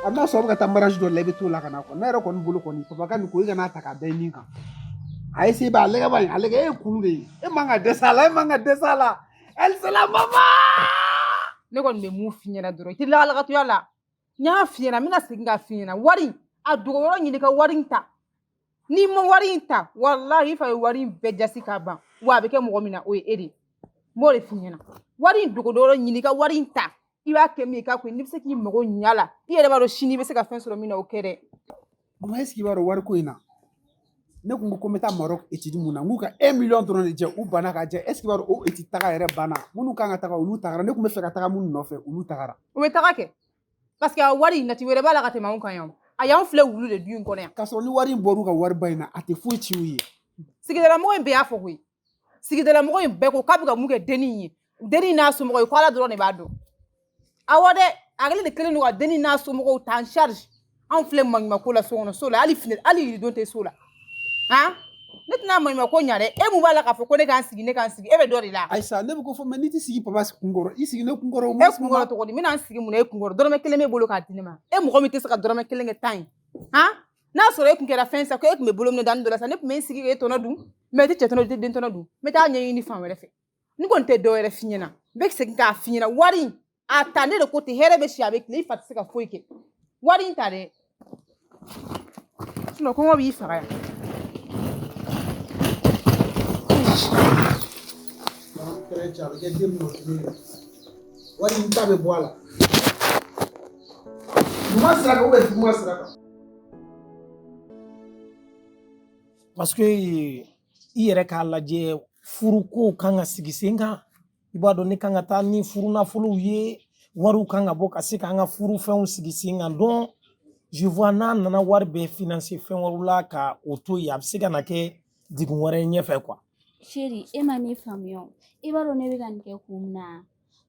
A bɛna sɔrɔ a bɛ ka taa mariage dɔ la, i bɛ t'o la ka na. Ne yɛrɛ kɔni bolo kɔni, papa ka nin ko, i kana ta k'a da i nin kan. A essayer ba, a lajɛ ba, a lajɛ. E ye kulu de ye, e man ka dɛsɛ a la, e man ka dɛsɛ a la. Elle, c'est la maman. Ne kɔni bɛ mun f'i ɲɛna dɔrɔn, i tɛ lakalakatɔya la. N y'a f'i ɲɛna, n bɛna segin k'a f'i ɲɛna. Wari in, a dogo yɔrɔ ɲini ka wari in ta. N'i ma wari in ta, walahi, i fa ye wari in bɛɛ jasi k'a ban. Wa a bɛ kɛ mɔgɔ min na, o ye e de ye. N b'o de f'i ɲɛna. Wari in dogo yɔrɔ ɲini ka wari in ta. I b'a kɛ min ye, k'a kun, n'i bɛ se k'i mago ɲɛ a la, i yɛrɛ b'a dɔn sini i bɛ se ka fɛn sɔrɔ min na, o kɛ dɛ. Mama, est ce que i b'a dɔn wariko in na, ne kun ko ko n bɛ taa Maroc étude mun na, n k'u ka 1 million dɔrɔn de jɛ, u banna k'a jɛ. Est ce que i b'a dɔn o étude taga yɛrɛ banna? Minnu kan ka taga, olu tagara. Ne kun bɛ fɛ ka taga minnu nɔfɛ, olu tagara. U bɛ taga kɛ parce que a wari nati wɛrɛ b'a la ka tɛmɛ anw kan yan. A y'anw filɛ wulu de du in kɔnɔ yan. K'a sɔrɔ ni wari in bɔr'u ka wariba in na, a tɛ foyi ci u ye. Sigidalamɔgɔ in bɛɛ y'a fɔ koyi. Sigidalamɔgɔ in bɛɛ ko k'a bɛ ka mun kɛ dennin ye, dennin n'a somɔgɔw ye, ko Ala dɔrɔn de b'a dɔn. Awɔ dɛ, a kɛlen de kɛlen don ka dennin n'a somɔgɔw ta en charge. Anw filɛ maɲumanko la so kɔnɔ, so la hali fini, hali yiridon tɛ so la. Han, ne tɛna maɲumanko ɲa dɛ. E mun b'a la k'a fɔ ko ne k'an sigi, ne k'an sigi? E bɛ dɔ de la. Ayisa, ne bɛ ko fɔ mɛ, n'i tɛ sigi papa kun kɔrɔ, i sigi ne kun kɔrɔ. E kun kɔrɔ cogo di? N bɛna n sigi mun na e kun kɔrɔ? Dɔrɔmɛ kelen b'e bolo k'a di ne ma? E mɔgɔ min tɛ se ka dɔrɔmɛ kelen kɛ tan ye, han, n'a sɔrɔ e kun kɛra fɛn sa, ko e kun bɛ bolo minɛ danni dɔ la sa, ne kun bɛ n sigi k'e tɔnɔ dun. Mɛ e tɛ cɛ tɔnɔ dun, i tɛ den tɔnɔ dun. N bɛ taa ɲɛɲini fan wɛrɛ fɛ. N kɔni tɛ dɔ wɛrɛ f'i ɲɛna, n bɛ segin k'a f'i ɲɛna. Wari in, a ta. Ne de ko ten, hɛrɛ bɛ si, a bɛ tile, i fa tɛ se ka foyi kɛ. Wari in ta dɛ, sinɔn kɔngɔ b'i faga yan. A bɛ kɛ den min wari in ta bɛ bɔ a la ɲuman sira kan ubiyɛn juguman sira kan. Parce que i yɛrɛ k'a lajɛ, furukow kan ka sigi sen kan. I b'a dɔn ne kan ka taa ni furu nafolow ye, wariw kan ka bɔ ka se k'an ka furu fɛnw sigi sen kan. Donc je vois, n'a nana wari bɛɛ financer fɛn wɛrɛw la ka o to yen, a bɛ se ka na kɛ degun wɛrɛ ye ɲɛfɛ quoi. Chéri, e ma ne faamuya o. I b'a dɔn ne bɛ ka nin kɛ kun min na,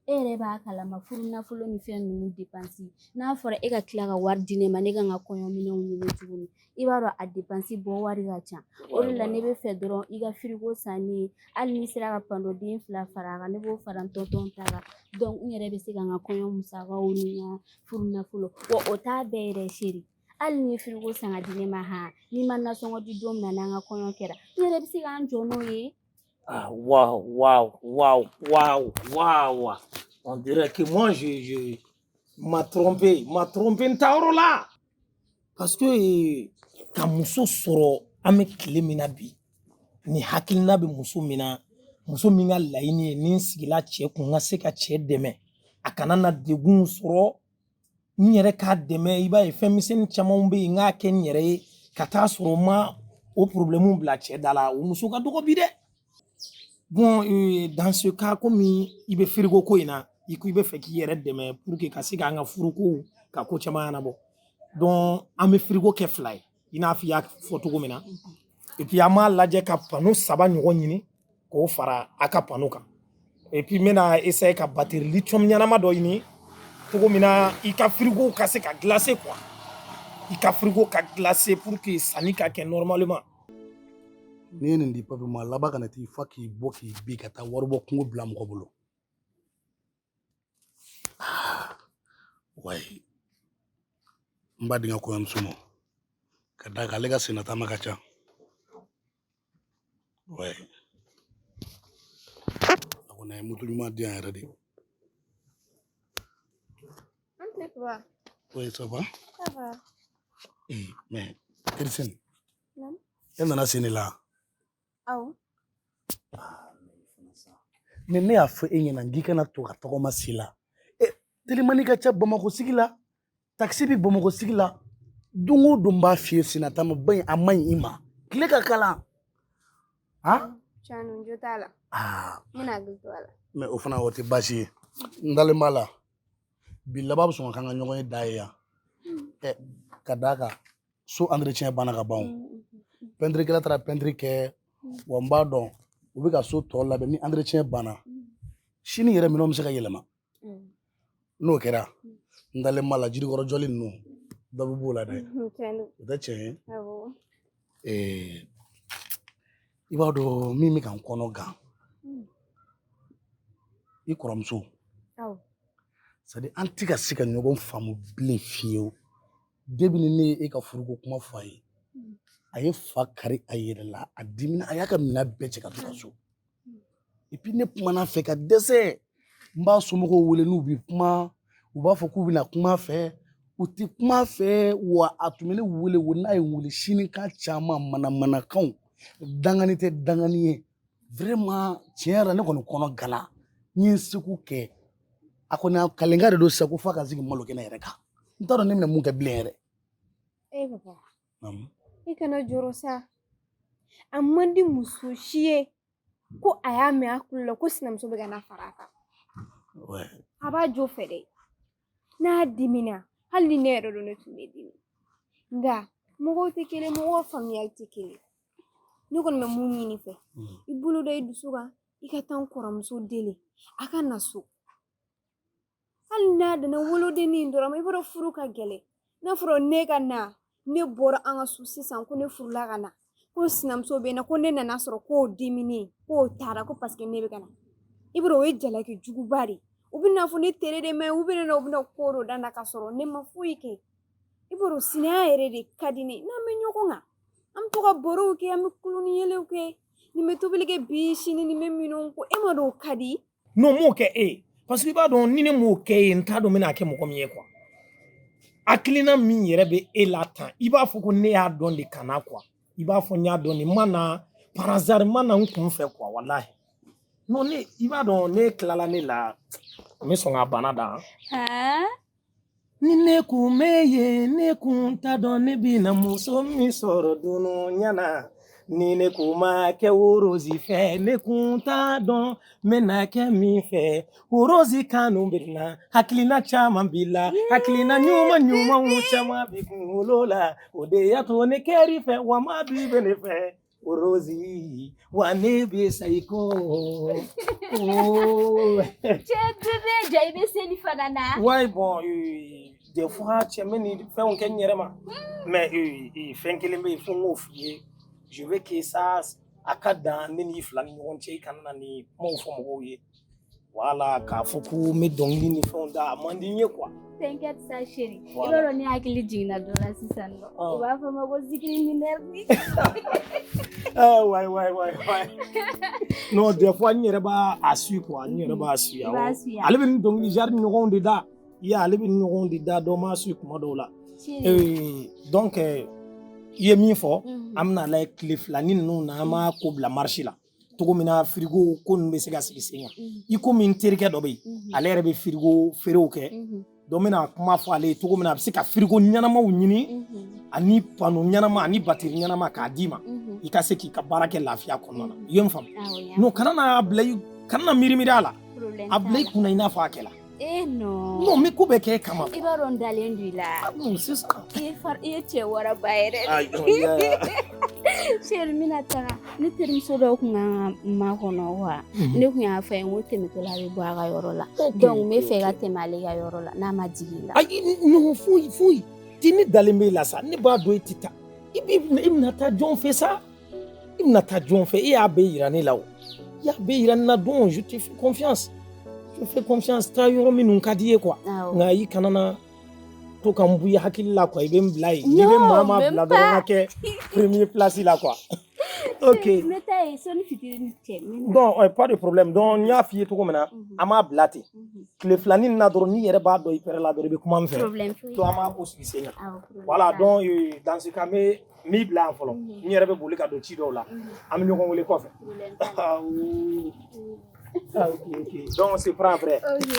e yɛrɛ b'a kalama, furu nafolo ni fɛn ninnu dépense, n'a fɔra e ka tila ka wari di ne ma, ne ka n ka kɔɲɔminɛnw ɲini tuguni, i b'a dɔn a dépense bɔ wari ka ca. O de la ne bɛ fɛ dɔrɔn i ka frigo san ne ye. Hali n'i sera ka panneau den fila fara a kan, ne b'o fara n tonton ta kan. Donc n yɛrɛ bɛ se ka n ka kɔɲɔ musakaw ni n ka furu nafolo. Wa o t'a bɛɛ yɛrɛ, chéri. Hali n'i ye frigo san ka di ne ma, han, n'i ma nasɔngɔ di don min na, n'an ka kɔɲɔ kɛra, n yɛrɛ bɛ se k'an jɔ n'o ye. Ah, waouh, waouh, waouh, waouh, waouh. On dirait que moi, je m'a trompé, m'a trompé n taayɔrɔ la. Parce que ka muso sɔrɔ an bɛ tile min na bi, ni hakilina bɛ muso min na, muso min ka laɲini ye ni n sigila cɛ kun, n ka se ka cɛ dɛmɛ, a kana na degun sɔrɔ, n yɛrɛ k'a dɛmɛ. I b'a ye, fɛn misɛnnin camanw bɛ yen, n k'a kɛ n yɛrɛ ye, ka taa sɔrɔ n ma o problème bila cɛ da la. O muso ka dɔgɔ bi dɛ. Bon, dans ce cas, komi i bɛ frigo ko in na, i ko i bɛ fɛ k'i yɛrɛ dɛmɛ pour que ka se k'an ka furukow ka ko caman ɲɛnabɔ. Donc an bɛ frigo kɛ fila ye, i n'a fɔ i y'a fɔ cogo min na. Et puis an b'a lajɛ ka panneau saba ɲɔgɔn ɲini k'o fara a ka panneau kan. Et puis n bɛna essayer ka batterie lithium ɲɛnama dɔ ɲini cogo min na, i ka frigo ka se ka glacer quoi. I ka frigo ka glacer pour que sanni ka kɛ normalement. N'i ye nin di papi ma, a laban kana t'i fa k'i bɔ k'i bin ka taa wari bɔ kungo bila mɔgɔ bolo. Wayi, n b'a di n ka kɔɲɔmuso ma, ka d'a kan ale ka sennataama ka ca. Wayi, a kɔni a ye moto ɲuman di yan yɛrɛ de. Oui, ça va? Ça va. Eh, mais Christine, e nana sen de la? Awɔ. Mais ne y'a fɔ e ɲɛna k'i kana to ka tɔgɔma si la. E, telimani ka ca Bamakɔ sigi la, takisi bɛ Bamakɔ sigi la. Don o don n b'a f'i ye, sennataama ba in a man ɲi i ma. Tile ka kalan. Han? Tiɲɛ don, jo t'a la. Aa. N bɛna hakili to a la. Mais o fana o tɛ baasi ye. N dalen b'a la. Bi laban bɛ sɔn ka k'an ka ɲɔgɔn ye da ye yan. Ɛ, ka d'a kan so entretien banna ka ban o. Pɛntirikɛla taara pɛntiri kɛ, wa n b'a dɔn u bɛ ka so tɔ labɛn. Ni entretien banna, sini yɛrɛ minɛnw bɛ se ka yɛlɛma. N'o kɛra, n dalen b'a la, jirikɔrɔ jɔli ninnu dɔ bɛ b'o la dɛ. O tɛ tiɲɛ ye? Awɔ. I b'a dɔn min bɛ ka n kɔnɔ gan, i kɔrɔmuso. Awɔ. C'est à dire, an tɛ ka se ka ɲɔgɔn faamu bilen fiyewu. Depuis ni ne ye e ka furuko kuma fɔ a ye, a ye fa kari a yɛrɛ la, a dimina, a y'a ka minɛn bɛɛ cɛ ka to ka so. Et puis ne kumana a fɛ ka dɛsɛ. N b'a somɔgɔw wele, n'u bɛ kuma, u b'a fɔ k'u bɛna kuma a fɛ, u tɛ kuma a fɛ. Wa a tun bɛ ne wele, o n'a ye n wele sinikan caman, manamanakanw, dangani tɛ dangani ye. Vraiment, tiɲɛ yɛrɛ la, ne kɔni kɔnɔ gana. N ye n seko kɛ, a kɔni a kalenkan de don sisan ko f'a ka sigi malo kɛnɛ yɛrɛ kan. N t'a dɔn ne bɛna mun kɛ bilen yɛrɛ. E papa, Naamu. i kana jɔrɔ sa. A man di muso si ye ko a y'a mɛn a kulo la ko sinamuso bɛ ka na fara a kan. A b'a jo fɛ dɛ. N'a dimina, hali ni ne yɛrɛ don, ne tun bɛ dimi. Nka mɔgɔw tɛ kelen, mɔgɔw faamuyali tɛ kelen. Ne kɔni bɛ mun ɲini fɛ, i bolo da i dusu kan, i ka taa n kɔrɔmuso deli a ka na so. Hali n'a danna wolodennin in dɔrɔn ma, i b'a dɔn furu ka gɛlɛn. N'a fɔra ne ka na, ne bɔra an ka so sisan ko ne furula ka na, ko sinamuso bɛ n na, ko ne nana sɔrɔ k'o diminen, k'o taara ko paseke ne bɛ ka na. I b'a dɔn o ye jalaki juguba de ye. U bɛna fɔ ne tere de ma ɲi, u bɛna na, u bɛna ko dɔ da n na ka sɔrɔ ne ma foyi kɛ. I b'a dɔn sinaya yɛrɛ de ka di ne ye. N'an bɛ ɲɔgɔn kan, an bɛ to ka barow kɛ, an bɛ kulon ni yɛlɛw kɛ. Nin bɛ tobili kɛ bi, sini nin bɛ minɛnw ko, e ma dɔn o ka di. Non, m'o kɛ e ye, parce que i b'a dɔn, ni ne m'o kɛ e ye, n t'a dɔn n bɛna kɛ mɔgɔ min ye quoi. Hakilina min yɛrɛ bɛ e la tan, i b'a fɔ ko ne y'a dɔn de ka na quoi. I b'a fɔ n y'a dɔn de, n ma na par hasard, n ma na n kun fɛ quoi, walahi. Non, ne, i b'a dɔn, ne tilala ne la, n bɛ sɔn ka bana da. Ni ne kun bɛ yen, ne kun t'a dɔn ne bɛna muso min sɔrɔ dunu ɲɛna. Ni ne kun ma kɛ Worozi fɛ, ne kun t'a dɔn n bɛna kɛ min fɛ. Worozi kanu bɛ na, hakilina caman b'i la, hakilina ɲuman ɲumanw caman b'i kunkolo la. O de y'a to ne kɛr'i fɛ, wa ma bi bɛ ne fɛ. Worozi, wa ne bɛ sa i kɔ. Oh. Cɛ bébé, ja i bɛ seli fana na. Ouais, bon, des fois, cɛ, n bɛ nin fɛnw kɛ n yɛrɛ ma. Mais fɛn kelen bɛ yen, fo n k'o f'i ye. Je veux que ça, a ka dan ne n'i fila ni ɲɔgɔn cɛ, i kana na nin kumaw fɔ mɔgɔw ye. Voilà, k'a fɔ ko n bɛ dɔnkili ni fɛnw da, a man di n ye quoi. T'inquiète ça, chérie. I Voilà. b'a dɔn ne hakili jiginna dɔ la sisan nɔ. U b'a fɔ ma ko zikiri minɛri. Ah, ouais. Non, des fois, n yɛrɛ b'a a su quoi, n yɛrɛ b'a su. I Awɔ. b'a su yan. Ale bɛ nin dɔnkili genre ɲɔgɔnw de da. I y'a, ale bɛ nin ɲɔgɔnw de da, dɔ m'a su kuma dɔw la. Chérie. Donc, i ye min fɔ, an bɛna lajɛ tile filanin ninnu na, an b'a ko bila marche la. Cogo min na frigo ko ninnu bɛ se ka sigi sen kan. I komi n terikɛ dɔ bɛ yen, ale yɛrɛ bɛ frigo feerew kɛ. Donc n bɛna kuma fɔ ale ye cogo min na a bɛ se ka frigo ɲɛnamaw ɲini, ani panneau ɲɛnama, ani batterie ɲɛnama k'a d'i ma. I ka se k'i ka baara kɛ lafiya kɔnɔna na. I ye n faamu? Awɔ, n y'a Non, kana na bila i, kana na miiri miiri a la. Problème A bila i t'a la. kunna i n'a fɔ a kɛla. Eh non. Non, n bɛ ko bɛɛ kɛ e kama. I b'a dɔn n dalen don i la. Ah non, c'est ça. I ye far, i ye cɛ waraba yɛrɛ de. Ayi, non, yeah. Chérie, n bɛna taga. Ne terimuso dɔw kun kan ka makɔnɔ wa. Ne kun y'a fɔ a ye n ko tɛmɛtɔla a bɛ bɔ a ka yɔrɔ la. Donc n bɛ fɛ ka tɛmɛ ale ka yɔrɔ la n'a ma digi i la. Ayi, non, foyi foyi ti, ne dalen b'e la sa, ne b'a dɔn e tɛ taa. I bɛna taa jɔn fɛ sa? I bɛna taa jɔn fɛ? E y'a bɛɛ yira ne la o. I y'a bɛɛ yira ne la, donc je te fais confiance. Je fais confiance, taa yɔrɔ minnu ka di i ye quoi. Awɔ. Nka i kana na to ka n bɔ i hakili la quoi, i bɛ n bila yen. N'i bɛ Non, maa maa même bila dɔrɔn pas. ka kɛ premier place la quoi. Ok. N bɛ taa yen sɔnni fitiri ni cɛ. N bɛ na. Bon, pas de problème. Donc n y'a f'i ye cogo min na, an b'a bila ten. Tile filanin na dɔrɔn, n'i yɛrɛ b'a dɔn i pɛrɛ la dɔrɔn, i bɛ kuma n fɛ. Problème foyi To an t'a la. b'a ko sigi sen kan. Awɔ, problème Voilà, t'a la. donc dans ce cas, n b'i bila yan fɔlɔ. N yɛrɛ bɛ boli ka don ci dɔw la. An bɛ ɲɔgɔn wele kɔfɛ. Problème t'a la. Ah, oui. Ah, ok. Donc on se prend après. Ok.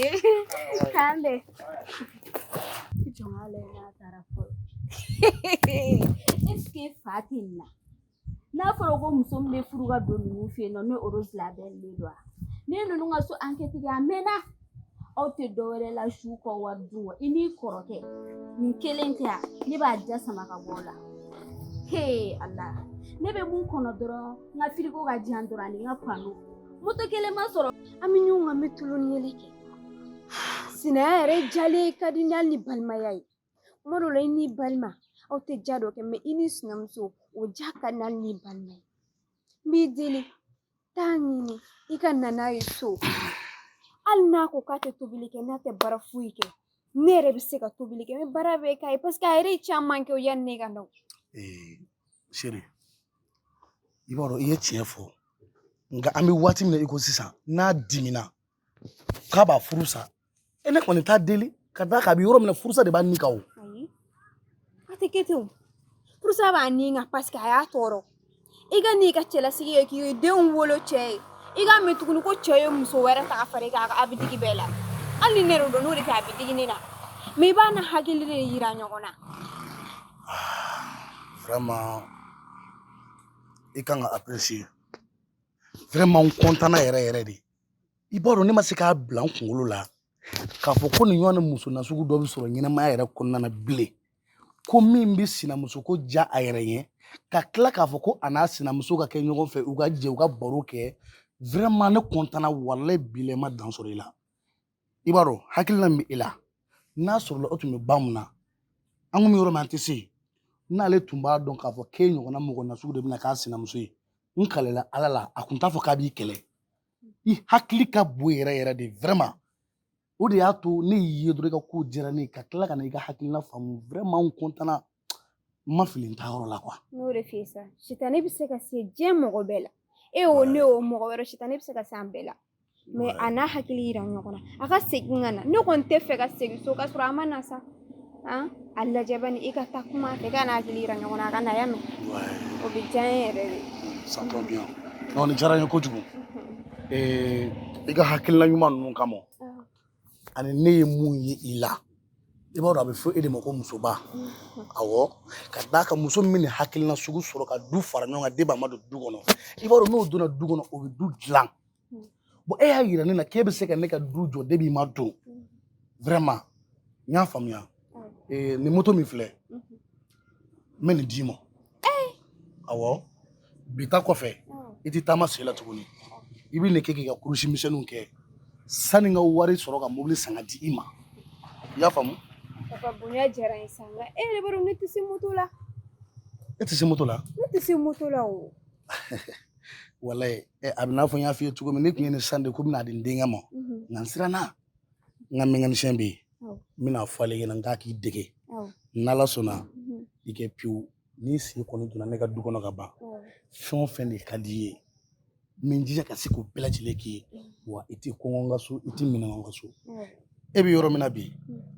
K'an bɛn. Jɔn k'a lajɛ n'a taara fɔlɔ. Est ce que fa tɛ nin na? N'a fɔra ko muso min bɛ furu ka don ninnu fɛ yen nɔ, ne Rose labɛnnen don wa? Ne ye ninnu ka so enquête kɛ a mɛnna. Aw tɛ dɔ wɛrɛ la su kɔ wari dun wa? I n'i kɔrɔkɛ nin kelen tɛ yan, ne b'a ja sama ka bɔ o la. He Ala, ne bɛ mun kɔnɔ dɔrɔn, n ka frigo ka di yan dɔrɔn ani n ka panneau. Moto kelen ma sɔrɔ. An bɛ ɲɔgɔn kan, an bɛ tulon ni yɛlɛ kɛ. Sinaya yɛrɛ jalen ka di n'hali ni balimaya ye. Kuma dɔw la, i n'i balima aw tɛ ja dɔ kɛ, mɛ i ni sinamuso o ja ka di hali ni balima ye. N b'i deli, taa ɲini i ka na n'a ye so. Hali n'a ko k'a tɛ tobili kɛ, n'a tɛ baara foyi kɛ. Ne yɛrɛ bɛ se ka tobili kɛ, n bɛ baara bɛɛ k'a ye parce que a yɛrɛ ye caman kɛ o yanni ne ka na o. Ee, chérie, i b'a dɔn i ye tiɲɛ fɔ, nka an bɛ waati min na i ko sisan, n'a dimina k'a b'a furu sa, e ne kɔni t'a deli ka d'a kan a bɛ yɔrɔ min na, furusa de b'a ni kan o. Ayi, a tɛ kɛ ten o. Furusa b'a ni kan parce que a y'a tɔɔrɔ. I ka n'i ka cɛlasigi ye k'i denw wolo cɛ ye, i k'a mɛn tuguni ko cɛ ye muso wɛrɛ ta ka fara i kan, a bɛ digi bɛɛ la. Hali ni ne yɛrɛ don, n'o de kɛ, a bɛ digi ne na. Mais i b'a na hakili de yira ɲɔgɔn na. Vraiment, i kan ka apprécier. Vraiment, n kɔntanna yɛrɛ yɛrɛ de. I b'a dɔn, ne ma se k'a bila n kunkolo la k'a fɔ ko nin ɲɔgɔn ni muso nasugu dɔ bɛ sɔrɔ ɲɛnamaya yɛrɛ kɔnɔna na bilen, ko min bɛ sinamuso ko diya a yɛrɛ ɲɛ, ka tila k'a fɔ ko a n'a sinamuso ka kɛ ɲɔgɔn fɛ, u ka jɛ u ka baro kɛ. Vraiment, ne kɔntanna, walayi bilayi, ma dan sɔrɔ i la. I b'a dɔn, hakilina min bɛ e la, n'a sɔrɔla o tun bɛ ba mun na, an kun bɛ yɔrɔ min, an tɛ se yen. N'ale tun b'a dɔn k'a fɔ k'e ɲɔgɔnna mɔgɔ nasugu de bɛna k'a sinamuso ye, n kalela Ala la, a kun t'a fɔ k'a b'i kɛlɛ. I hakili ka bon yɛrɛ yɛrɛ de, vraiment. O de y'a to ne y'i ye dɔrɔn, i ka ko diyara ne ye, ka tila ka na i ka hakilina faamu. Vraiment, n kɔntanna, n ma fili n taayɔrɔ la quoi. N'o de f'i ye sa, sitanɛ bɛ se ka se diɲɛ mɔgɔ bɛɛ la. E o, ne o, mɔgɔ wɛrɛ, sitanɛ bɛ se ka se an bɛɛ la. Mais a n'a hakili yira ɲɔgɔn na, a ka segin ka na. Ne kɔni tɛ fɛ ka segin so k'a sɔrɔ a ma na sa. A lajɛ bani, i ka taa kuma a fɛ, k'a n'a hakili yira ɲɔgɔn na, a ka na, y'a mɛn? O bɛ diya n ye yɛrɛ de. Ça tombe bien. Non, nin diyara n ye kojugu. I ka hakilina ɲuman ninnu kama, ani ne ye mun ye i la, i b'a dɔn a bɛ fɔ e de ma ko musoba. Awɔ, ka d'a kan muso min bɛ nin hakilina sugu sɔrɔ ka du fara ɲɔgɔn kan depi a ma don du kɔnɔ, i b'a dɔn n'o donna du kɔnɔ, o bɛ du dilan. Bon, e y'a yira ne na k'e bɛ se ka ne ka du jɔ depi i ma don. Vraiment, n y'a faamuya. Nin moto min filɛ, n bɛ nin d'i ma. Awɔ, bi ta kɔfɛ, i tɛ taama sen la tuguni. I bɛ nin kɛ k'i ka kurusi misɛnninw kɛ sani n ka wari sɔrɔ ka mobili san ka di i ma. I y'a faamu? Papa, bonya diyara n ye sa, nka e yɛrɛ b'a dɔn ne tɛ se moto la. E tɛ se moto la? Ne tɛ se moto la o. Walayi, a bɛ n'a fɔ n y'a f'i ye cogo min, ne tun ye nin san de ko n bɛna di n denkɛ ma, nka n siranna. N ka mécanicien bɛ yen, n bɛna fɔ ale ɲɛna n k'a k'i dege. N'Ala sɔnna, i kɛ pewu. N'i sen kɔni donna ne ka du kɔnɔ ka ban, fɛn o fɛn de ka di i ye, n bɛ n jija ka se k'o bɛɛ lajɛlen k'i ye. Wa i tɛ kɔngɔ n ka so, i tɛ minɛn n ka so. E bɛ yɔrɔ min na bi,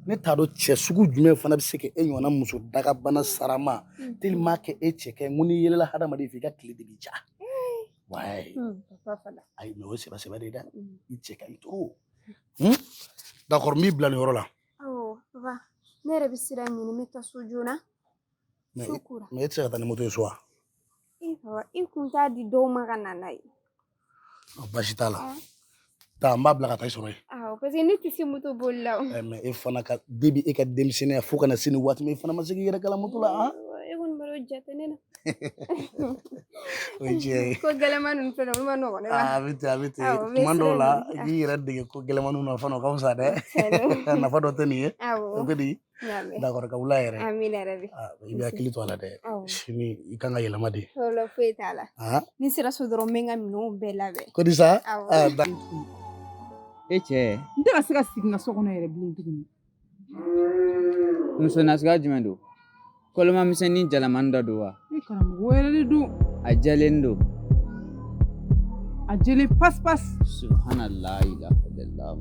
ne t'a dɔn cɛ sugu jumɛn fana bɛ se ka e ɲɔgɔnna muso dagabana sarama, tellement que e cɛ ka ɲi. N ko n'i yɛlɛla hadamaden fɛ, i ka tile de bɛ diya. Wayi. Ayi, mais o ye sɛbɛ sɛbɛ de ye dɛ. I cɛ ka ɲi trop. D'accord, n b'i bila nin yɔrɔ la. Awɔ papa, ne yɛrɛ bɛ sira ɲini, n bɛ taa so joona. Su kora. Mais e tɛ se ka taa ni moto ye so wa? E papa, i kun t'a di dɔw ma ka na n'a ye. Baasi t'a la. Taa, n b'a bila ka taa i sɔrɔ yen. Awɔ, parce que ne tɛ se moto boli la o. Mais e fana ka depi e ka denmisɛnninya fo ka na se nin waati ma, e fana ma se k'i yɛrɛ kalan moto la han? E kɔni b'a dɔn ja tɛ ne na. O ye tiɲɛ ye. Ko gɛlɛman ninnu fɛnɛ, olu ma nɔgɔn ne ma. A bɛ ten, a bɛ ten. Tuma dɔw la, i k'i yɛrɛ dege ko gɛlɛmaninw na fana, o ka fisa dɛ. Nafa dɔ tɛ nin ye. O ko di? D'accord, ka wula yɛrɛ. Amina yarabi. I bɛ hakili to a la dɛ. Sini i kan ka yɛlɛma de. Problème foyi t'a la. Ni sera so dɔrɔn, n bɛ n ka minɛnw bɛɛ labɛn. Ko di sa? E cɛ. N tɛ ka se ka sigi n ka so kɔnɔ yɛrɛ bilen tuguni. Muso nasuguya jumɛn don? Kɔlɔma misɛnnin jalamani dɔ don wa? E karamɔgɔ yɛrɛ de don. A jɛlen don. A jɛlen pas pas. Subhanallah, ilaha illallah.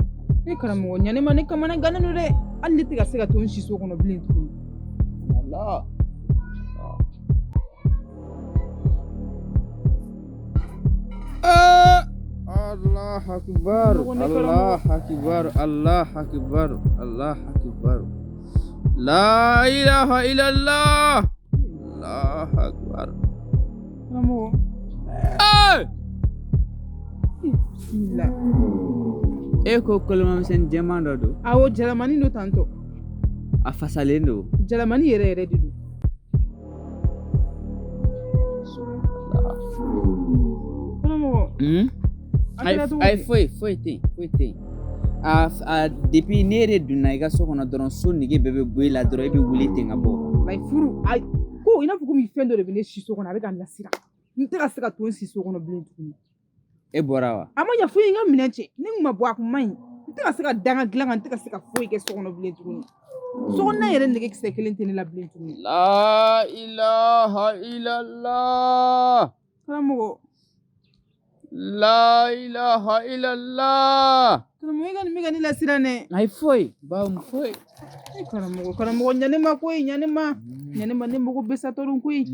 E karamɔgɔ, ɲani ma ne kamana gannen don dɛ. Hali ne tɛ ka se ka to n si so kɔnɔ bilen tuguni. Allah. Allah akbar, Allah akbar, Allah akbar, Allah akbar. La ilaha illallah. Allah akbar. Karamɔgɔ. Bismillah. E ko kolomamisɛnnin jɛman dɔ don. Awɔ, jalamani don tantɔ. A fasalen don. Jalamani yɛrɛ yɛrɛ de don. Karamɔgɔ. Ayi, foyi foyi tɛ yen, foyi tɛ yen. A depuis ne yɛrɛ donna i ka so kɔnɔ dɔrɔn, so nege bɛɛ bɛ bɔ i la dɔrɔn, e bɛ wuli ten ka bɔ. Ayi, furu ayi, ko i n'a fɔ komi fɛn dɔ de bɛ ne si so kɔnɔ, a bɛ ka n lasiran. N tɛ ka se ka to n si so kɔnɔ bilen tuguni. E bɔra wa? A ma ɲɛ, foyi n ka minɛn cɛ. Ne kun ma bɔ, a kun man ɲi. N N tɛ ka se ka da n ka dilan kan, n tɛ ka se ka foyi kɛ so kɔnɔ bilen tuguni. So kɔnɔna yɛrɛ nege kisɛ kelen tɛ ne la bilen tuguni. La ilaha illallah. Karamɔgɔ. La ilaha illallah. Karamɔgɔ, i ka nin bɛ ka ne lasiran dɛ. Ayi, foyi bamu, foyi. Eh, karamɔgɔ, karamɔgɔ, ɲa ne ma koyi, ɲa ne ma. Ɲa ne ma, ne mago bɛ sa tɔrɔ koyi.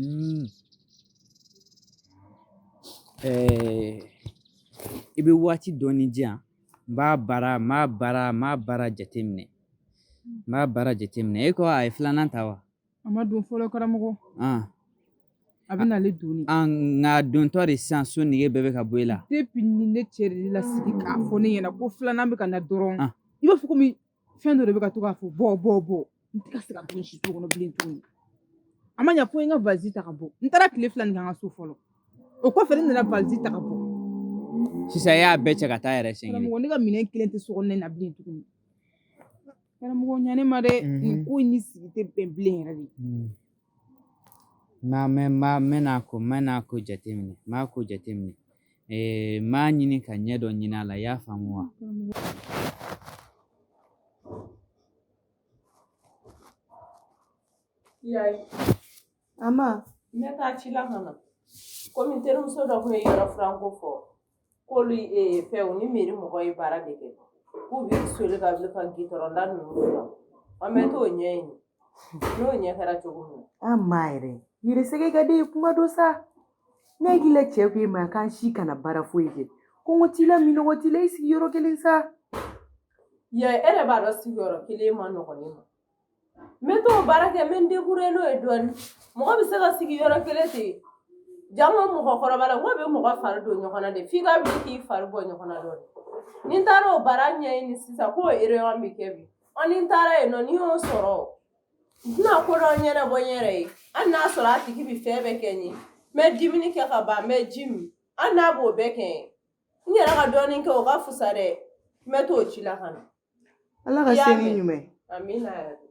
I bɛ waati dɔɔni di yan, n b'a baara, n b'a baara, n b'a baara jateminɛ, n b'a baara jateminɛ. E ko a ye filanan ta wa? A ma don fɔlɔ, karamɔgɔ. A bɛ n'ale donni. Nka dontɔ de sisan, so nege bɛɛ bɛ ka bɔ i la. Depuis ni ne cɛ de lasigi k'a fɔ ne ɲɛna ko filanan bɛ ka na dɔrɔn, i b'a fɔ komi fɛn dɔ de bɛ ka to k'a fɔ bɔ bɔ bɔ. N tɛ ka se ka don si so kɔnɔ bilen tuguni. A ma ɲa fo n ka valise ta ka bɔ. N taara tile 2 nin kɛ an ka so fɔlɔ, o kɔfɛ ne nana valise ta ka bɔ. Sisan e y'a bɛɛ cɛ ka taa yɛrɛ siɲɛ kelen. Karamɔgɔ, ne ka minɛn kelen tɛ so kɔnɔna in na bilen tuguni. Karamɔgɔ, ɲa ne ma dɛ. Nin ko in ni sigi tɛ bɛn bilen yɛrɛ de. Ma mɛ ma n bɛna ko, n bɛna ko jateminɛ, n b'a ko jateminɛ. N b'a ɲini ka ɲɛ dɔ ɲini a la, i y'a faamu wa? Yayi. Ama. N bɛ taa ci la ka na. Komi n terimuso dɔ tun ye yɔrɔ furanko fɔ, k'olu fɛn u ni mairie mɔgɔw ye baara de kɛ, k'u bɛ soli ka wuli ka gitɔrɔn da ninnu furan. An bɛ t'o ɲɛɲini, n'o ɲɛ kɛra cogo min na. An ma yɛrɛ yɛrɛ sɛgɛ ka di kuma dɔ sa. Ne k'i la cɛ ko e ma k'an si kana baara foyi kɛ, kɔngɔ t'i la, minɔgɔ t'i la, i sigi yɔrɔ kelen sa. Ya, e yɛrɛ b'a dɔn sigiyɔrɔ kelen ma nɔgɔn ne ma. N bɛ t'o baara kɛ, n bɛ n débrouiller n'o ye dɔɔni. Mɔgɔ bɛ se ka sigi yɔrɔ kelen ten? Jango mɔgɔkɔrɔba la, n ko bɛ mɔgɔ fari don ɲɔgɔn na de, f'i ka wuli k'i fari bɔ ɲɔgɔn na dɔɔni. Ni n taara o baara ɲɛɲini sisan, k'o réunion bɛ kɛ bi, ɔ ni n taara yen nɔ, ni n y'o sɔrɔ, n tɛna ko dɔ ɲɛnabɔ n yɛrɛ ye. Hali n'a sɔrɔ a tigi bɛ fɛn bɛɛ kɛ n ye, n bɛ dumuni kɛ ka ban, n bɛ ji min, hali n'a b'o bɛɛ kɛ n ye, n yɛrɛ ka dɔɔnin kɛ, o ka fusa dɛ. N bɛ t'o ci la ka na. Ala ka se ni ɲuman ye. Amina yarabi.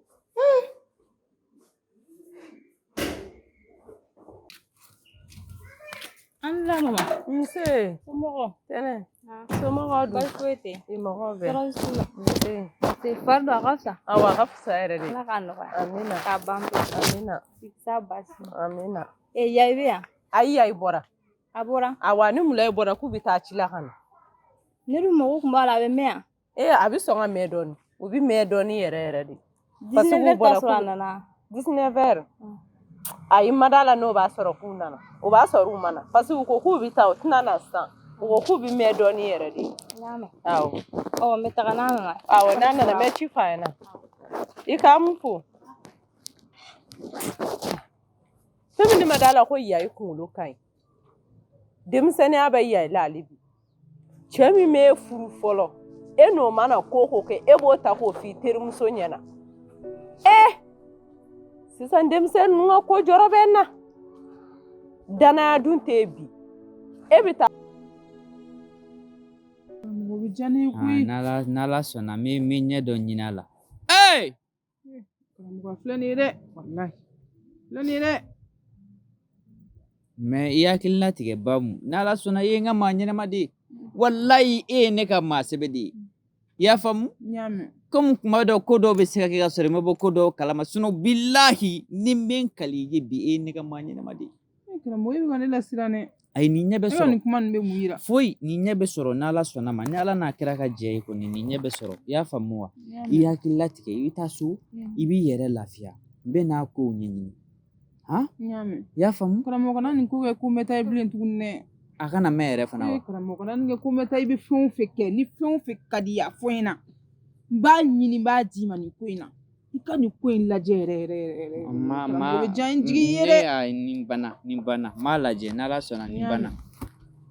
An la mama. Nse. Somɔgɔw? Tɛnɛ. Somɔgɔw dun? Baasi foyi tɛ. I mɔgɔw bɛɛ? Tɔɔrɔ t'u la. Nse. Nse, fari don a ka fisa? Awɔ, a ka fisa yɛrɛ de. Ala k'a nɔgɔya. Amina. K'a ban pewu. Amina. Sa baasi. Amina. E, Yayi bɛ yan? Ayi, Yayi bɔra. A bɔra? Awɔ, a ni Mulayi bɔra k'u bɛ taa ci la ka na. Ne dun mago tun b'a la, a bɛ mɛn yan? Ee, a bɛ sɔn ka mɛn dɔɔni. U bɛ mɛn dɔɔni yɛrɛ yɛrɛ de. Parce que 19 k'u heures bɔra t'a sɔrɔ a k'u nana. 19 heures. Ayi, ma d'a la n'o b'a sɔrɔ k'u nana. O b'a sɔrɔ u ma na. Parce que u ko k'u bɛ taa, u tɛna na sisan. U ko k'u bɛ mɛn dɔɔni yɛrɛ de. N y'a mɛn. Awɔ. Ɔ, n bɛ taga n'a nana. Awɔ, n'a nana n bɛ ci f'a ɲɛna. I k'an mun fo. Fɛn min ne ma d'a la ko Yayi kunkolo ka ɲi. Denmisɛnninya bɛ Yayi la hali bi. Cɛ min b'e furu fɔlɔ, e n'o mana ko o ko kɛ, e b'o ta k'o f'i terimuso ɲɛna. Ee, sisan denmisɛnnin ninnu ka ko jɔrɔ bɛ n na. Danaya dun tɛ yen bi. E bɛ taa. Mɔgɔ bɛ diya ne ye koyi. N'Ala sɔnna, n bɛ ɲɛ dɔ ɲini a la. Ee! Karamɔgɔ filɛ nin ye dɛ, walahi. Filɛ nin ye dɛ. Mais i hakili latigɛ Bamu, n'Ala sɔnna, i ye n ka maa ɲɛnama de ye. Walayi, e ye ne ka maa sɛbɛ de ye. I y'a faamu? N y'a mɛn. Komi kuma dɔ, ko dɔw bɛ se ka kɛ ka sɔrɔ i ma bɔ ko dɔw kalama. Sinon bilahi, ni n bɛ n kali i ye bi, e ye ne ka maa ɲɛnama de ye. Karamɔgɔ, e bɛ ka ne lasiran dɛ. Ayi, nin ɲɛ bɛ E ka sɔrɔ. nin kuma ninnu bɛ mun yira? Foyi, nin ɲɛ bɛ sɔrɔ n'Ala sɔnna ma. Ni Ala n'a kɛra ka jɛ ye kɔni, nin ɲɛ bɛ sɔrɔ. I y'a faamu wa? N y'a I mɛn. hakili latigɛ, i bɛ taa so, i b'i yɛrɛ lafiya. N bɛ n'a kow ɲɛɲini. Han? N y'a mɛn. I y'a faamu? Karamɔgɔ, kana nin ko kɛ ko n bɛ taa i bilen tuguni dɛ. A kana mɛn yɛrɛ fana wa? Karamɔgɔ, kana nin kɛ ko n bɛ taa. I bɛ fɛn o fɛn kɛ, ni fɛn o fɛn ka di i ye, a fɔ n ɲɛna. N b'a ɲini, n b'a d'i ma nin ko in na. I ka nin ko in lajɛ yɛrɛ yɛrɛ yɛrɛ yɛrɛ. Ma Karamɔgɔ, ma o bɛ diya n jigi ye ne dɛ. y'a nin banna, nin banna. N b'a lajɛ, n'Ala sɔnna, N nin y'a banna. mɛn.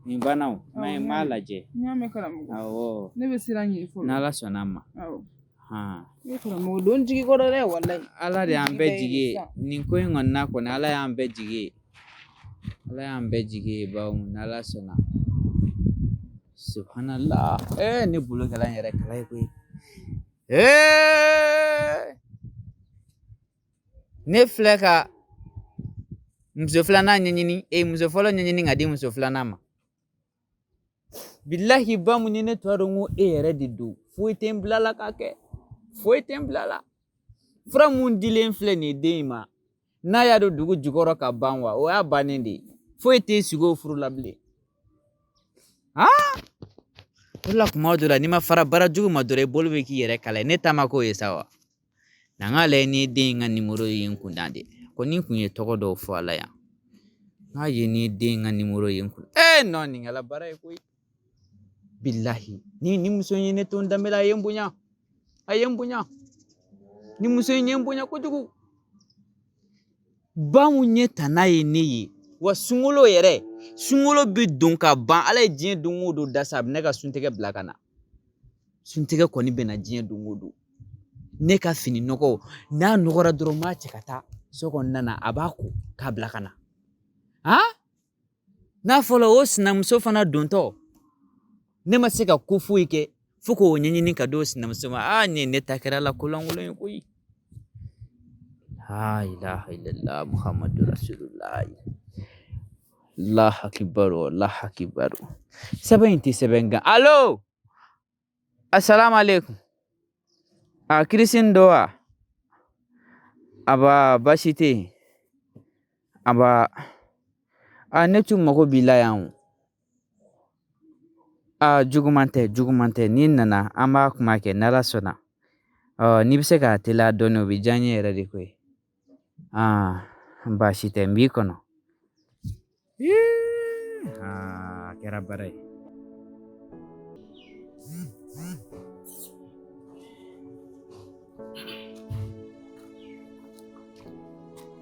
Nin banna o, Awɔ, mais n n y'a b'a mɛn. lajɛ. N y'a mɛn karamɔgɔ. Awɔ. Ne bɛ sira ɲini fɔlɔ. N'Ala sɔnna a ma. Awɔ. Han. Ne karamɔgɔ don jigi kɔrɔ dɛ, walayi. Ala de N y'an jigi bɛɛ da e jigi de ye. sisan. Nin ko in kɔni na kɔni, Ala y'an bɛɛ jigi ye. Ala y'an bɛɛ jigi ye bawo, n'Ala sɔnna. Subhanallah. Eh, ne bolo kɛla n yɛrɛ kala ye koyi. Eh! Ne filɛ ka muso filanan ɲɛɲini, muso fɔlɔ ɲɛɲini ka di muso filanan ma. Bilahi Bamu, ni ne tun y'a dɔn ko e yɛrɛ de don. Foyi tɛ n bila la k'a kɛ, foyi tɛ n bila la. Fura mun dilen filɛ nin ye den in ma, n'a y'a don dugu jukɔrɔ ka ban wa, o y'a bannen de ye. Foyi tɛ sigi o furu la bilen. Aa, o de la kuma dɔ la n'i ma fara baara jugu ma dɔrɔn i bolo bɛ k'i yɛrɛ kala ye. Ne ta ma k'o ye sa wa. Na n k'a lajɛ ni den in ka nimoro ye n kun da de. Ko ni n kun ye tɔgɔ dɔw fɔ a la yan. N k'a ye ni den in ka nimoro ye n kun. Ee non, nin kɛla baara ye koyi. Bilahi ni muso in ye ne to n danbe la, a ye n bonya. A ye n bonya. Ni muso in ye n bonya kojugu. Ba mun ye tana ye ne ye. Wa sunkalo yɛrɛ, sunkalo bɛ don ka ban, Ala ye diɲɛ don o don da sa, a bɛ ne ka suntigɛ bila ka na. Suntigɛ kɔni bɛ na diɲɛ don o don. Ne ka fini nɔgɔ, n'a nɔgɔra dɔrɔn n b'a cɛ ka taa so kɔnɔna na, a b'a ko k'a bila ka na. Han? N'a fɔra o sinamuso fana dontɔ, ne ma se ka ko foyi kɛ fo k'o ɲɛɲini ka d'o sinamuso ma. Aa, nin ne ta kɛra la kolankolon ye koyi. La ilaha illallah Muhammadu Rasulullah. Allahu akbar, Allahu akbar. Sɛbɛn in tɛ sɛbɛn gan. Alo! Assalamu alaikum. A Christine don wa? Aba baasi tɛ yen. Aba a ne tun mago b'i la yan o. A juguman tɛ, juguman tɛ. N'i nana an b'a kuma kɛ n'Ala sɔnna. Ɔ n'i bɛ se k'a teliya dɔɔnin o bɛ diya n ye yɛrɛ de koyi. Aa baasi tɛ, n b'i kɔnɔ. Aa a kɛra baara ye.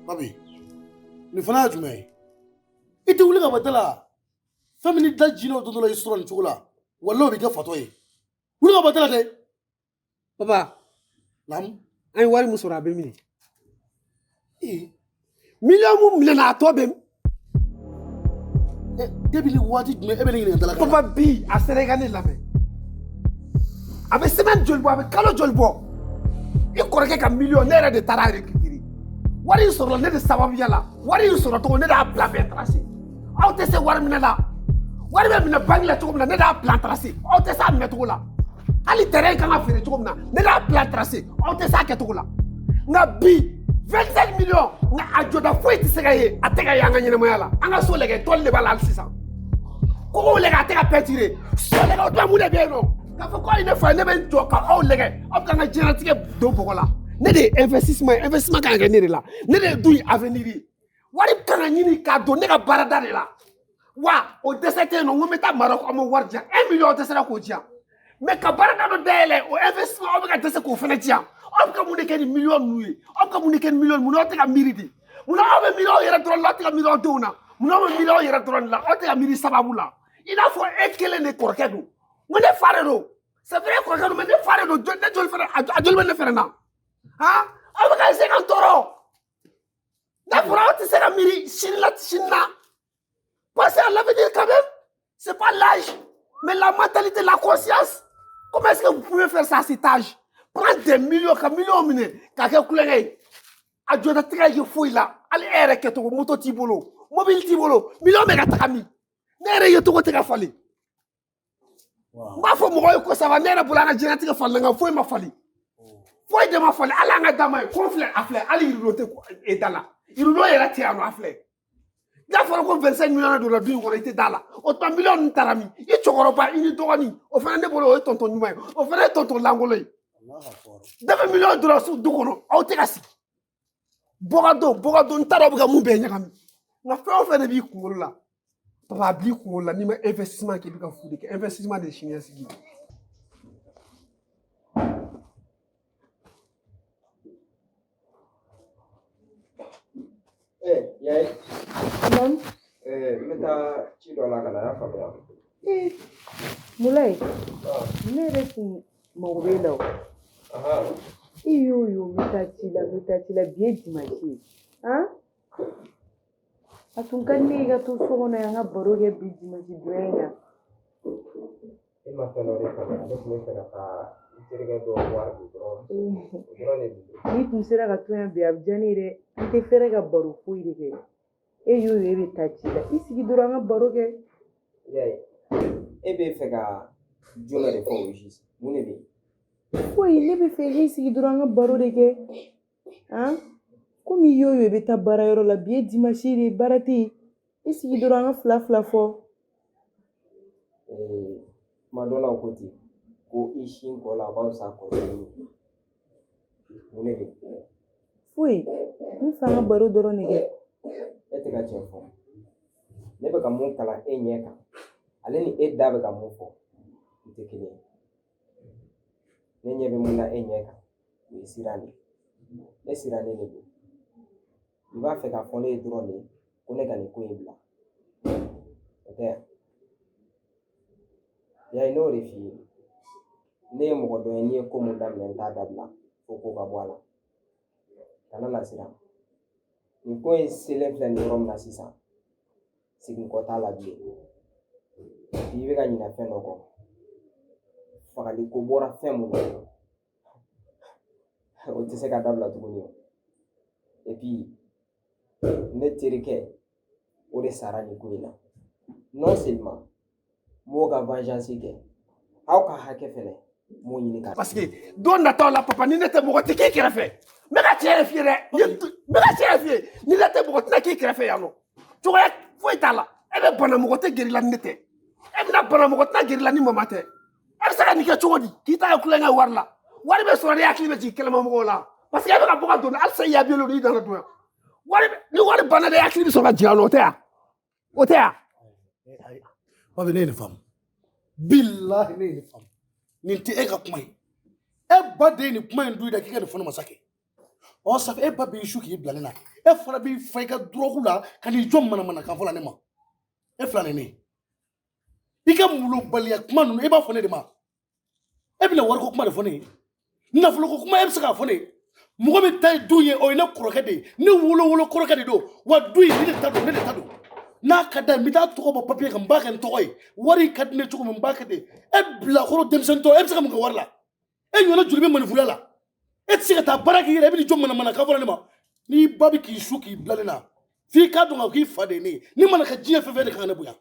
Papi, nin fana ye jumɛn ye? I tɛ wuli ka bɔ da la. Fɛn min ni da jinɛw don dɔ la i sɔrɔ nin cogo la, walahi o b'i kɛ fatɔ ye. Wuli ka bɔ da la dɛ. Papa. Naamu. An ye wari min sɔrɔ a bɛ min? Ee. Miliyɔn mun minɛna a tɔ bɛ min? Depuis ni waati jumɛn e bɛ ne ɲininka da la? Papa bi a sera i ka ne lamɛn. A bɛ semaine joli bɔ, a bɛ kalo joli bɔ. I kɔrɔkɛ ka miliyɔn ne yɛrɛ de taara récupérer. Wari in sɔrɔla ne de sababuya la. Wari in sɔrɔ cogo ne de y'a plan bɛɛ tracé. Aw tɛ se wari minɛ la. Wari bɛ minɛ banque la cogo min na, ne de y'a plan tracé. Aw tɛ se a minɛ cogo la. Hali terrain kan ka feere cogo min na, ne de y'a plan tracé. Aw tɛ se a kɛcogo la. Nka bi 25 millions nka a jɔda foyi tɛ se ka ye, a tɛ ka ye an ka ɲɛnamaya la. An ka so lajɛ, tɔli de b'a la hali sisan. Kogow lajɛ, a tɛ ka pɛntire. So lajɛ, o tuma mun de bɛ yen nɔ? K'a fɔ k'aw ye ne fa ye, ne bɛ n jɔ ka aw lajɛ, aw bɛ ka n ka diɲɛlatigɛ don bɔgɔ la. Ne de ye investissement ye, investissement kan ka kɛ ne de la. Ne de ye du in avenir ye. Wari kan ka ɲini k'a don ne ka baarada de la. Wa o dɛsɛ tɛ yen nɔ, n ko n bɛ taa Maroc, aw ma wari di yan. 1 million dɛsɛra k'o di yan. Mais ka baarada dɔ dayɛlɛ, o investissement aw bɛ ka dɛsɛ k'o fana di yan. Aw bɛ ka mun de kɛ ni miliyɔn ninnu ye? Aw bɛ ka mun de kɛ ni miliyɔn? Munna aw tɛ ka miiri de? Munna aw bɛ miiri aw yɛrɛ dɔrɔn la, aw tɛ ka miiri aw denw na? Munna aw bɛ miiri aw yɛrɛ dɔrɔn la, aw tɛ ka miiri sababu la? I n'a fɔ e kelen de kɔrɔkɛ don. N ko ne fa de don. C'est vrai kɔrɔkɛ don, mais ne fa de don. Ne joli fana, a joli bɛ ne fana na. Han? Aw bɛ ka essayer ka n tɔɔrɔ. N'a fɔra aw tɛ se ka miiri sini la, sini na. Pensez à l'avenir quand même. C'est pas l'âge, mais la mentalité, la conscience. Comment est-ce que vous pouvez faire ça à cet âge? Prendre des millions, ka millions minɛ k'a kɛ kulonkɛ ye. A jɔda tɛ ka ye foyi la. Hali e yɛrɛ kɛcogo, moto t'i bolo, mobili t'i bolo, miliyɔn bɛ ka taga min? Ne yɛrɛ ye cogo tɛ ka falen. N b'a fɔ mɔgɔw ye ko saba, ne yɛrɛ bolo an ka diɲɛlatigɛ falen nka foyi ma falen. Foyi de ma falen, hali an ka dama ye. Ko filɛ, a filɛ, hali yirido tɛ e da la. Yirido yɛrɛ tɛ yan nɔ, a filɛ. N'a fɔra ko 25 millions donna du in kɔnɔ, i tɛ da la. O tuma miliyɔn ninnu taara min? I cɛkɔrɔba, i ni dɔgɔnin, o fana ne bolo o ye tɔntɔn ɲuman ye, o fana ye tɔntɔn lankolon ye. Depuis miliyɔn donna du kɔnɔ, aw tɛ ka sigi. Bɔgɔdon, bɔgɔdon, n t'a dɔn aw bɛ ka mun bɛɛ ɲagami. Nka fɛn o fɛn de b'i kunkolo la, papa a bil'i kunkolo la, n'i ma investissement kɛ, i bɛ ka fu de kɛ. Investissement de ye siniɲɛsigi ye. Yaye. Naamu. N bɛ taa ci dɔ la ka na, a y'a faamuya. Mulayi, ne yɛrɛ tun mago b'e la o. I y'o ye, n bɛ taa ci la, n bɛ taa ci la, bi ye dimanche ye. Han? A tun ka di ne ye i ka to so kɔnɔ yan, an ka baro kɛ bi dimanche donya in na. E ma fɛn dɔ de faamuya, ne tun bɛ fɛ ka taa n terikɛ dɔ wari di dɔrɔn. O dɔrɔn de don. N'i tun sera ka to yan bi, a bɛ diya ne ye dɛ. An tɛ fɛrɛ ka baro foyi de kɛ. E y'o ye, e bɛ taa ci la. I sigi dɔrɔn an ka baro kɛ. Yaye, e bɛ fɛ ka jumɛn de fɔ o juste? Mun de bɛ yen? Foyi, ne bɛ fɛ i k'i sigi dɔrɔn an ka baro de kɛ. Han? Komi i y'o ye i bɛ taa baarayɔrɔ la, bi ye dimanche de ye, baara tɛ yen. I sigi dɔrɔn an ka fila fila fɔ. Kuma dɔ la o ko ten ko i sin kɔ la o ka fisa kɔ ye. Mun de bɛ yen? Foyi, n fɛ an ka baro dɔrɔn de kɛ. E tɛ ka tiɲɛ fɔ. Ne bɛ ka mun kalan e ɲɛ kan, ale ni e da bɛ ka mun fɔ, u tɛ kelen ye. Ne ɲɛ bɛ mun na e ɲɛ kan, o ye siran de ye. Ne sirannen de don. I b'a fɛ k'a fɔ ne ye dɔrɔn de ko ne ka nin ko in bila. O tɛ yan. Yayi, ne y'o de f'i ye. Ne ye mɔgɔ dɔ ye, n'i ye ko mun daminɛ, n t'a dabila fo ko ka bɔ a la. Kana na siran. Nin ko in selen filɛ nin yɔrɔ min na sisan, segin kɔ t'a la bilen. I bɛ ka ɲinɛ fɛn dɔ kɔ. Fagali ko bɔra fɛn mun na, o tɛ se ka dabila tuguni o. Et puis ne terikɛ, o de sara nin ko in na. Non seulement n b'o ka vengeance kɛ, aw ka hakɛ fɛnɛ n b'o ɲini ka. Parce que don nataw la, papa, ni ne tɛ, mɔgɔ tɛ k'i kɛrɛfɛ. N bɛ ka tiɲɛ de f'i ye dɛ, n bɛ ka tiɲɛ de f'i ye. Ni ne tɛ, mɔgɔ tɛna k'i kɛrɛfɛ yan nɔ. Cogoya foyi t'a la. E bɛ bana, mɔgɔ tɛ gɛrɛ i la ni ne tɛ. E bɛna bana, mɔgɔ tɛna gɛrɛ i la ni mama tɛ. E bɛ se ka nin kɛ cogo di k'i ta kɛ kulonkɛ wari la? Wari bɛ sɔrɔ, ne hakili bɛ jigin kɛnɛmamɔgɔw la, parce que e bɛ ka bɔ ka don halisa, i habillé don, i nana don yan. Wari, ni wari banna dɛ, hakili bɛ sɔrɔ ka jigin a la. O tɛ yan, o tɛ yan. Papi, ne ye nin faamu. Bilahi, ne ye nin faamu. Nin tɛ e ka kuma ye. E ba de ye nin kuma in dun i da k'i ka nin fɔ ne ma sa kɛ. Ɔ safi, e ba b'i su k'i bila ne na. E fana b'i fa i ka dɔrɔgu la ka n'i jɔ manamanakan fɔ la ne ma. E fila ni ne. I ka molobaliya kuma ninnu, e b'a fɔ ne de ma. E bɛna wariko kuma de fɔ ne ye. Nafoloko kuma, e bɛ se k'a fɔ ne ye. Mɔgɔ min ta ye du ye, o ye ne kɔrɔkɛ de ye. Ne wolo wolo kɔrɔkɛ de don. Wa du in, ne de ta don, ne de ta don. N'a ka d'a ye, n bɛ taa tɔgɔ bɔ papiye kan, n b'a kɛ n tɔgɔ ye. Wari ka di ne cogo min, n b'a kɛ ten. E bilakoro denmisɛnnin tɔ, e bɛ se ka mun kɛ wari la? E ɲɔgɔnna joli bɛ manifuya la? E tɛ se ka taa baara k'i yɛrɛ, e bɛ n'i jɔ manamanakan fɔ la ne ma. N'i ba bɛ k'i su k'i bila ne na, f'i k'a dɔn k'a fɔ k'i fa de ye ne ye. Ni mana ka diɲɛ fɛn fɛn de kan ka ne bonya.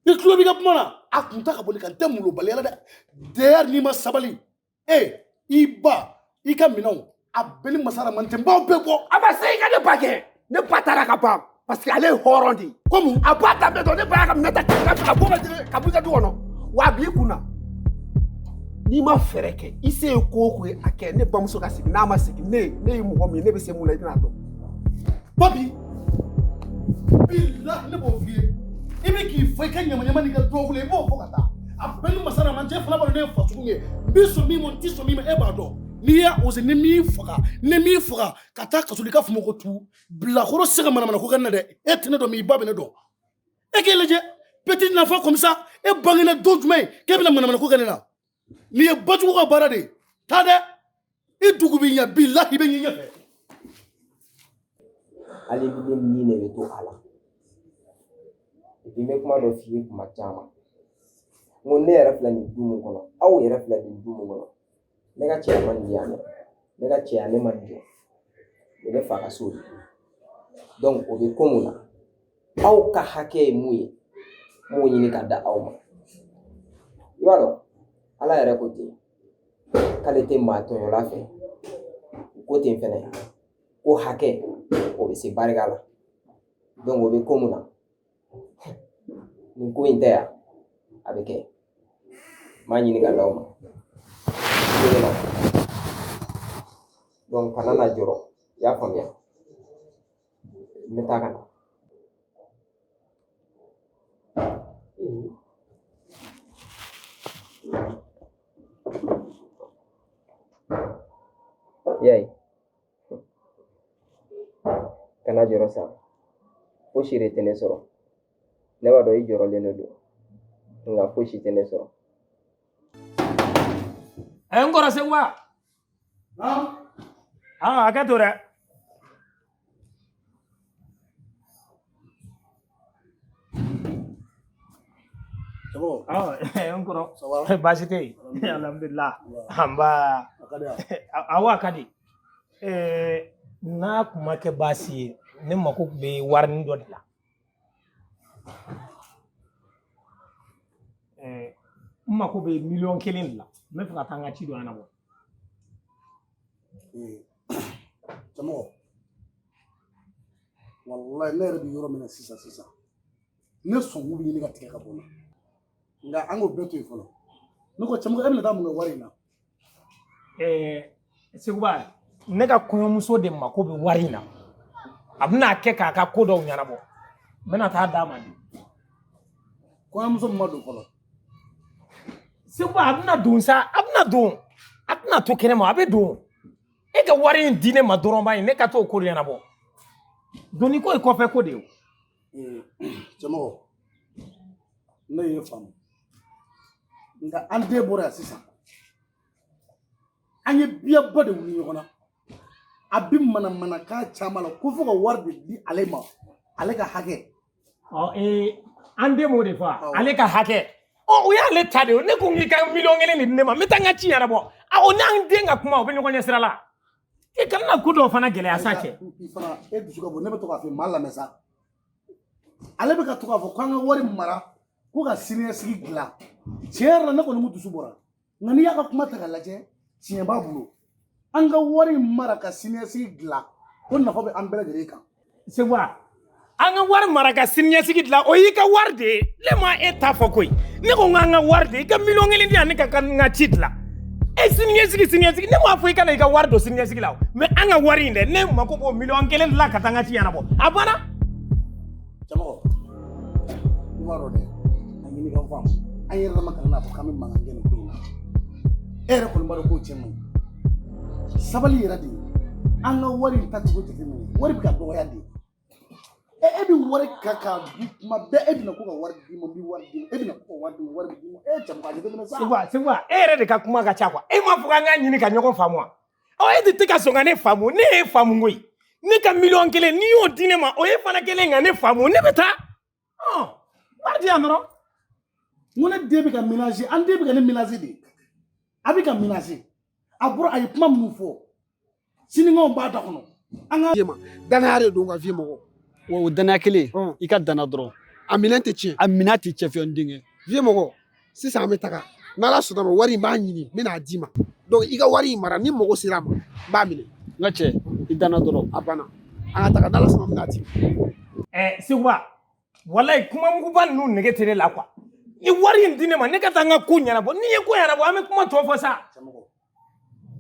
I tulo b'i ka kuma na, a kun ta ka bɔ ne kan, n tɛ molobaliya la dɛ. D'ailleurs, n'i ma sabali, e i ba i ka minɛnw a bɛɛ ni masa rahamani tɛ, n b'aw bɛɛ bɔ. A ma se i ka ne ba kɛ, ne ba taara ka ban, parce que ale ye hɔrɔn de ye. Komi a ba danbe dɔn, ne ba y'a ka minɛ ta ka bɔ ka bɔ i ka du kɔnɔ, wa a b'i kun na. N'i ma fɛɛrɛ kɛ, i se ye ko o ko ye a kɛ, ne bamuso ka segin. N'a ma segin, ne ye mɔgɔ min ye, ne bɛ se mun na, i bɛna dɔn. Papi, bilahi, ne b'o f'i ye. I bɛ k'i fa i ka ɲamaɲama n'i ka dɔgɔkun la, i b'o fɔ ka taa. A bɛɛ ni masa rahamani cɛ fana b'a dɔn ne ye fa sugu min ye. N bɛ sɔn min ma, n tɛ sɔn min ma, e b'a dɔn. N'i y'a osé, ni m'i faga, ni m'i faga ka taa kaso la, i ka fɔ ko tu bilakoro se ka manamana ko kɛ ne na dɛ. E tɛ ne dɔn, mais i ba bɛ ne dɔn. E k'e lajɛ, petit enfant comme ça, e bangena don jumɛn k'e bɛna manamana ko kɛ ne na? Nin ye bajugu ka baara de ye. Taa dɛ, i dugu bɛ ɲɛ, bilahi, i bɛ ɲɛ ɲɛfɛ. Hali ne ni de bɛ to a la. Et puis n bɛ kuma dɔ f'i ye kuma caman. N ko ne yɛrɛ filɛ nin du mun kɔnɔ, aw yɛrɛ filɛ nin du mun kɔnɔ. Ne ka cɛya ma nin di yan dɛ. Ne ka cɛya ne ma jɔ. O bɛ fa ka so de. Donc o bɛ ko mun na, aw ka hakɛ ye mun ye, n b'o ɲini ka da aw ma. I b'a dɔn, Ala yɛrɛ ko ten k'ale tɛ maa tɔɲɔla fɛ. U ko ten fɛnɛ ko hakɛ o bɛ se barika la. Donc o bɛ ko mun na, nin ko in tɛ yan, a bɛ kɛ. N b'a ɲini ka d'aw ma. Donc kana na jɔrɔ, i y'a faamuya? N bɛ taa ka na. I y'a ye, kana jɔrɔ sa, fosi de tɛ ne sɔrɔ. Ne b'a dɔn i jɔrɔlen de don, nka fosi tɛ ne sɔrɔ. Ɛ, n kɔrɔ Seguba. Ah, hakɛ to dɛ. Ah, n kɔrɔ. Baasi tɛ yen. Alhamdulillah. Anba. Awɔ, a ka di. N'a kun ma kɛ baasi ye, ne mako tun bɛ warinin dɔ de la. N mako bɛ miliyɔn 1 de la. N bɛ fɛ ka taa n ka ci dɔ ɲɛnabɔ. Cɛmɔgɔ, walayi, ne yɛrɛ bɛ yɔrɔ min na sisan sisan, ne sɔnkun bɛ ɲini ka tigɛ ka bɔ n na, nka an k'o bɛɛ to yen fɔlɔ. Ne ko, cɛmɔgɔ, e bɛna taa mun kɛ wari in na? Seguba, ne ka kɔɲɔmuso de mako bɛ wari in na. A bɛna kɛ k'a ka ko dɔw ɲɛnabɔ. N bɛna taa d'a ma de. Kɔɲɔmuso min ma don fɔlɔ? Seguba, a bɛna don sa, a bɛna don. A tɛna to kɛnɛ ma, a bɛ don. E ka wari in di ne ma dɔrɔn ba in, ne ka t'o ko ɲɛnabɔ. Donni ko ye kɔfɛ ko de ye o. Cɛmɔgɔ, ne ye faamu, nka an den bɔra yan sisan, an ye biyɛba de wuli ɲɔgɔn na. A bi manamanakan caman la ko fo ka wari de di ale ma, ale ka hakɛ. Ɔ an den m'o de fɔ wa? Ale ka hakɛ. Ɔ, o y'ale ta de ye. Ne ko k'i ka miliyɔn 1 de di ne ma, n bɛ taa n ka ci ɲɛnabɔ. A o n'an den ka kuma, o bɛ ɲɔgɔn ɲɛ sira la. E kana na ko dɔw fana gɛlɛya sa cɛ. I fana, e dusu ka bon. Ne bɛ to k'a fɔ, maa lamɛn sa. Ale bɛ ka to k'a fɔ k'an ka wari mara ko ka siniɲɛsigi dilan. Tiɲɛ yɛrɛ la, ne kɔni dusu bɔra, nka n'i y'a ka kuma ta k'a lajɛ, tiɲɛ b'a bolo. An ka wari mara ka siniɲɛsigi dilan, o nafa bɛ an bɛɛ lajɛlen kan. Seguba, an ka wari mara ka siniɲɛsigi dilan, o y'i ka wari de ye. Ne ma e ta fɔ koyi. Ne ko k'an ka wari de, i ka miliyɔn 1 di yan, ne ka n ka ci dilan. E siniɲɛsigi, siniɲɛsigi, ne m'a fɔ i ka na i ka wari don siniɲɛsigi la o. Mais an ka wari in dɛ, ne mako b'o miliyɔn 1 de la ka taa n ka ci ɲɛnabɔ. A banna. Cɛmɔgɔ, i b'a dɔn dɛ, a ɲini ka faamu, an yɛrɛ dama kana n'a fɔ k'an bɛ mankan kɛ nin ko in na. E yɛrɛ kɔni b'a dɔn k'o cɛ man ɲi. Sabali yɛrɛ de ye an ka wari in tacogo jateminɛ. Wari bɛ ka dɔgɔya de. E bɛ wari ka k'a di kuma bɛɛ, e bɛna ko ka wari d'i ma, n bɛ wari d'i ma, e bɛna ko ka wari d'i ma, wari bɛ d'i ma. E cɛmɔgɔ, a jateminɛ sa. Seguba, Seguba, e yɛrɛ de ka kuma ka ca quoi. E m'a fɔ k'an k'a ɲini ka ɲɔgɔn faamu wa? Ɔ, e de tɛ ka sɔn ka ne faamu. Ne ye faamu koyi. Ne ka miliyɔn 1, n'i y'o di ne ma, o ye fana kelen ka ne faamu. Ne bɛ taa. Ɔ, wari di yan dɔrɔn. N ko ne den bɛ ka ménager, an den bɛ ka ne ménager de. A bɛ ka ménager. A bɔra, a ye kuma minnu fɔ, siniŋaw b'a da kɔnɔ. An ka ma danaya de don ka vie mɔgɔ. Wa o danaya kelen, i ka danna dɔrɔn. A minɛn tɛ tiɲɛ. A minɛn tɛ tiɲɛ fiyewu, n denkɛ. Vie mɔgɔ, sisan an bɛ taga, n'Ala sɔnna ma, wari in b'a ɲini, n bɛna d'i ma. Donc i ka wari in mara, ni mago sera a ma, n b'a minɛ. N ka cɛ, i danna dɔrɔn. A banna, an ka taga, n'Ala sɔnna, n bɛna d'i ma. Seguba, walayi, kumamuguba ninnu nege tɛ ne la quoi. Ni wari in di ne ma, ne ka taa n ka ko ɲɛnabɔ. Ni ye ko ɲɛnabɔ, an bɛ kuma tɔ fɔ sa. Cɛmɔgɔ,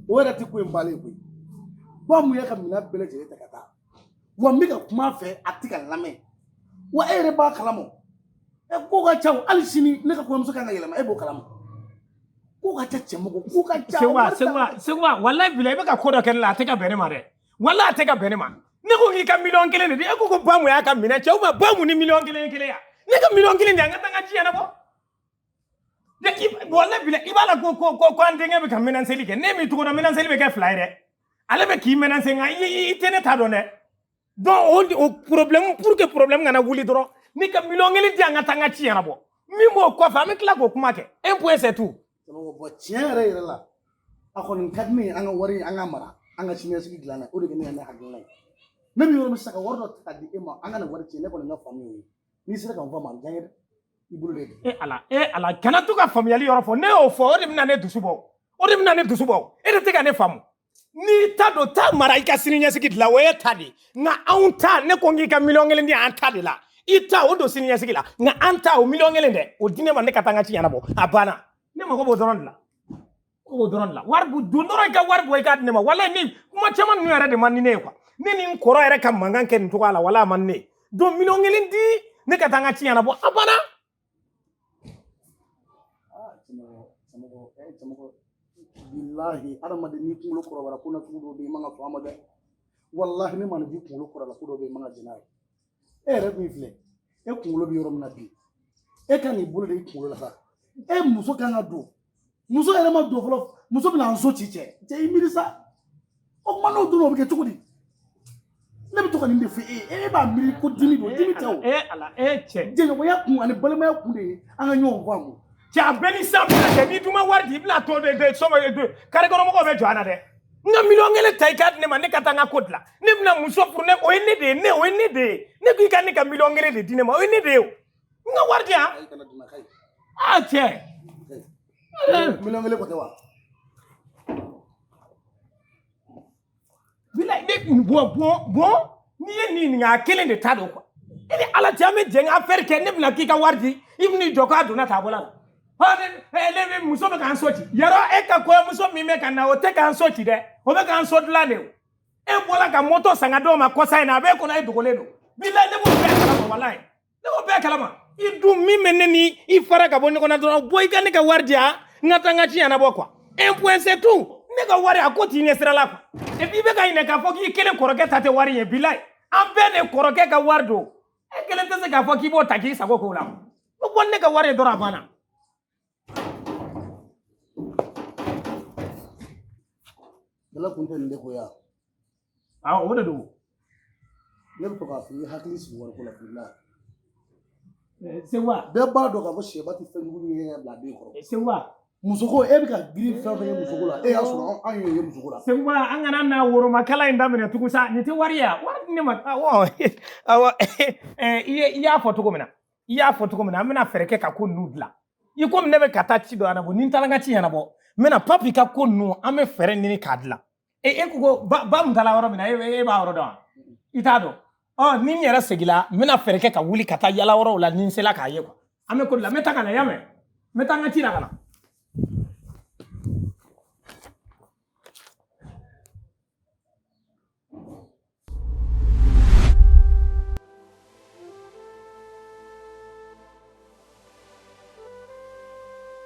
o yɛrɛ tɛ ko in bannen koyi. Ba mun y'a ka minɛn bɛɛ lajɛlen ta ka taa wa, n bɛ ka kuma a fɛ, a tɛ ka lamɛn wa. E yɛrɛ b'a kalama, e ko ka ca o. Hali sini ne ka kɔɲɔmuso kan ka yɛlɛma, e b'o kalama. Ko ka ca, cɛmɔgɔ, ko ka ca. Seguba, Seguba, Seguba, walayi bila, i bɛ ka ko dɔ kɛ ne la, a tɛ ka bɛn ne ma dɛ. Walayi, a tɛ ka bɛn ne ma. Ne ko k'i ka miliyɔn 1 de di, e ko ko ba mun y'a ka minɛn cɛ, ou bien ba mun ni miliyɔn 1 ye kelen ya? Ne ka miliyɔn 1 di yan, n ka taa n ka ci ɲɛnabɔ. Ne i walayi bila, i b'a la ko an denkɛ bɛ ka menaceli kɛ. Ne m'i tɔgɔ dɔn, menaceli bɛ kɛ fila ye dɛ. Ale bɛ k'i menacer, nka i tɛ ne ta dɔn dɛ. Donc o problème, pour que problème kana wuli dɔrɔn, ne ka miliyɔn 1 di yan, n ka taa n ka ci ɲɛnabɔ. Min b'o kɔfɛ, an bɛ tila k'o kuma kɛ. Un point, c'est tout. Cɛmɔgɔ, bɔn, tiɲɛ yɛrɛ yɛrɛ la, a kɔni ka di ne ye, an ka wari in, an ka mara, an ka siniɲɛsigi dilan n'a ye. O de kɛ ne yɛrɛ ne hakilina ye. Ne bɛ yɔrɔ min sisan, ka wari dɔ ta k'a di e ma, an ka nin wari tiɲɛ, ne kɔni ka faamu y'o ye. N'i sera ka n faamu, a bɛ diya n ye dɛ. I bolo de. E Ala, e Ala, kana to ka faamuyali yɔrɔ fɔ. Ne y'o fɔ, o de bɛna ne dusu bɔ, o de bɛna ne dusu bɔ. E de tɛ ka ne faamu. N'i ta don, taa mara, i ka siniɲɛsigi dilan, o ye ta de ye. Nka anw ta, ne ko k'i ka miliyɔn 1 di, an ta de la. I ta, o don siniɲɛsigi la, nka an ta, o miliyɔn 1 dɛ, o di ne ma, ne ka taa n ka ci ɲɛnabɔ. A banna. Ne mago b'o dɔrɔn de la, o b'o dɔrɔn de la. Wari don dɔrɔn, i ka wari bɔ, i k'a di ne ma. Walayi, ni kuma caman ninnu yɛrɛ de man di ne ye quoi. Ne ni n kɔrɔ yɛrɛ ka mankan kɛ nin cogoya la, walayi, a man di ne ye. Donc miliyɔn 1 di, ne ka taa n ka ci ɲɛnabɔ, a banna. Cɛmɔgɔ, cɛmɔgɔ, cɛmɔgɔ, bilahi, adamaden n'i kunkolo kɔrɔbayara, ko nasugu dɔw bɛ yen, i man ka sɔn a ma dɛ. Walahi, ne mana n'i kunkolo kɔrɔla, ko dɔw bɛ yen, i man ka jɛn n'a ye. E yɛrɛ min filɛ, e kunkolo bɛ yɔrɔ min na bi, e kan k'i bolo de i kunkolo la sa. E muso kan ka don, muso yɛrɛ ma don fɔlɔ, muso bɛna an so ci. Cɛ, cɛ, i miiri sa. O kuma, n'o donna, o bɛ kɛ cogo di? Ne bɛ to ka nin de fɔ e ye, e b'a miiri ko dimi don. Dimi tɛ o. E Ala, e cɛ. Jɛɲɔgɔnya kun ani balimaya kun de ye an ka ɲɔgɔn faamu. Cɛ, a bɛɛ ni san bɛna kɛ. N'i dun ma wari di, i bɛna to de sɔmɔ de kare kɔnɔmɔgɔw bɛ jɔ an na dɛ. N ka miliyɔn 1 ta, i k'a di ne ma, ne ka taa n ka ko dilan. Ne bɛna muso furu, ne o ye ne de ye, ne o ye ne de ye. Ne ko i ka ne ka miliyɔn 1 de di ne ma, o ye ne de ye o. N ka wari di yan. A cɛ. Miliyɔn 1 ko tɛ wa? Bilayi, ne bon bon bon, n'i ye nin ɲininka, a kelen de ta don quoi. E ni Ala cɛ, an bɛ jɛ ka affaire kɛ, ne bɛna k'i ka wari di, i bɛn'i jɔ k'a donna tan a bɔla la. Ɔ ne bɛ muso bɛ k'an so ci. Yarɔ, e ka kɔɲɔmuso min bɛ ka na, o tɛ k'an so ci dɛ, o bɛ k'an so dilan de o. E bɔra ka moto san ka d'o ma kɔsa in na, a b'e kɔnɔ e dogolen don. Bilayi, ne b'o bɛɛ kalama, walayi. Ne b'o bɛɛ kalama. I dun min bɛ ne ni i fara ka bɔ ɲɔgɔn na dɔrɔn, bɔ i ka ne ka wari di yan, n ka taa n ka ci ɲɛnabɔ quoi. Un point c'est tout. Ne ka wari a ko t'i ɲɛ sira la quoi. Et puis i bɛ ka ɲinɛ k'a fɔ k'i kelen kɔrɔkɛ ta tɛ wari ye, bilayi. An bɛɛ de kɔrɔkɛ ka wari don. E kelen tɛ se k'a fɔ k'i b'o ta k'i sago k'o la. O bɔ ne ka wari ye dɔrɔn, a banna. Bɛlɛ kun tɛ nin de ko ya. Awɔ, o de don. Ne bɛ to k'a f'i ye, hakili sigi wariko la, bilayi. Seguba. Bɛɛ b'a dɔn k'a fɔ sɛba tɛ fɛn jugu min kɛ ka bila den kɔrɔ. Seguba. Musoko, e bɛ ka girin fɛn fɛn ye musoko la, e y'a sɔrɔ an y'o ye musoko la. Seguba, an kana na woromakala in daminɛ tugun sa, nin tɛ wari ye wa? Wari di ne ma. Awɔ, awɔ, i y'a fɔ cogo min na, i y'a fɔ cogo min na, an bɛna fɛɛrɛ kɛ ka ko ninnu dilan. I komi ne bɛ ka taa ci dɔ ɲɛnabɔ, ni n taara n ka ci ɲɛnabɔ, n bɛna papi ka ko ninnu, an bɛ fɛɛrɛ ɲini k'a dilan. E ko ko ba mun taara yɔrɔ min na, e b'a yɔrɔ dɔn wa? I t'a dɔn. Ɔ ni n yɛrɛ seginna, n bɛna fɛɛrɛ kɛ ka wuli ka taa yala yɔrɔw la ni n sera k'a ye quoi. An bɛ ko dilan, n bɛ taa ka na, y'a mɛn? N bɛ taa n ka ci la ka na.